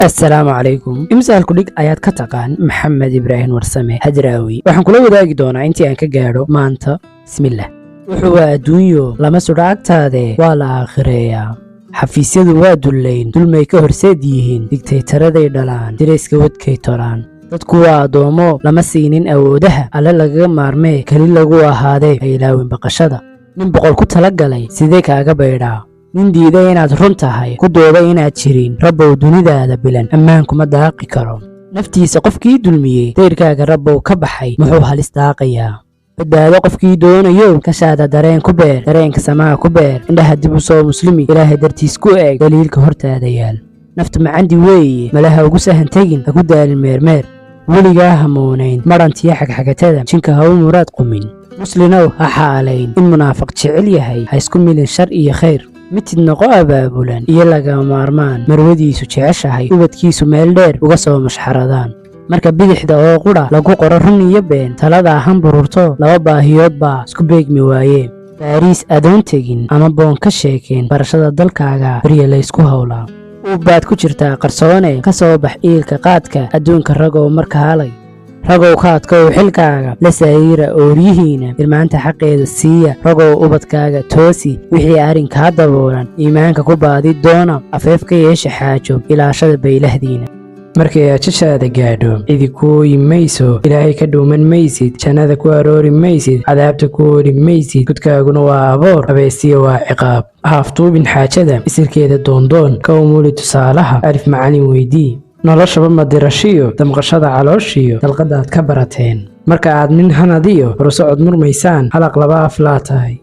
Assalaamu calaykum. Imisa kudhig ayaad ka taqaan Maxamed Ibraahim Warsame Hadraawi? Waxaan kula wadaagi doonaa intii aan ka gaadho maanta. Bismillah. Wuxuu waa adduunyo, lama sudha agtaade, waa la aakhireeyaa. Xafiisyadu waa dullayn, dulmay ka horseed yihiin, digtaytaraday dhalaan, dirayska wadkay tolaan. Dadku waa addoommo, lama siinin awoodaha alle lagaga maarmee, keli lagu ahaadee. Ha ilaawin baqashada. Nin 100 ku tala galay sidee kaaga baydhaa? Nin diiday inaad run tahay, ku dooday inaad jirin, Rabbow dunidaada bilan ammaankuma daaqi karo. Naftiisa qofkii dulmiyey, dayrkaaga Rabbow ka baxay, muxuu halis daaqayaa? Badbaado qofkii doonayow, kashaada dareen ku beer, dareenka samaa ku beer, indhaha dib u soo muslimi, Ilaahay dartiis ku eeg daliilka hortaada yaal. Naftu macandi weeye, malaha ugu sahan tegin, ha ku daalin meermeer. Weligaa hamoonayn madhantiyo xagxagatada, jinka ha u muraad qumin. Muslinow, ha xaalayn in munaafiq jecel yahay, ha isku milin shar iyo khayr. Mitid noqo abaabulan iyo lagama maarmaan, marwadiisu jeceshahay, ubadkiisu meel dheer uga soo mashxaradaan. Marka bidixda oo qudha lagu qoro run iyo been, taladaa hanbururto, laba baahiyood baa isku beegmi waayee. Baariis adoon tegin ama boon ka sheekeen, barashada dalkaaga barya laysku howlaa. Uubbaad ku jirtaa qarsoone, ka soo bax iilka qaadka adduunka. Ragow, markaalay. Ragow, kaadkow xilkaaga la saayiira, ooryihiina irmaanta xaqeeda siiya. Ragow, ubadkaaga toosi, wixii arrin kaa daboolan iimaanka ku baadi doona, afeef ka yeesha xaajo, ilaashada baylahdiina. Markay ajashaada gaadho, cidi ku ooyi mayso, Ilaahay ka dhuuman maysid, jannada ku aroori maysid, cadaabta ku oori maysid, gudkaaguna waa aboor, abeesiya waa ciqaab. Haaftuubin xaajada, isirkeeda doondoon, ka umuli tusaalaha, alif macalin weydii. Noloshaba madirashiyo damqashada calooshiyo dalqadaad ka barateen. Marka aad nin hanadiyo horusocod murmaysaan, halaq laba af laa tahay.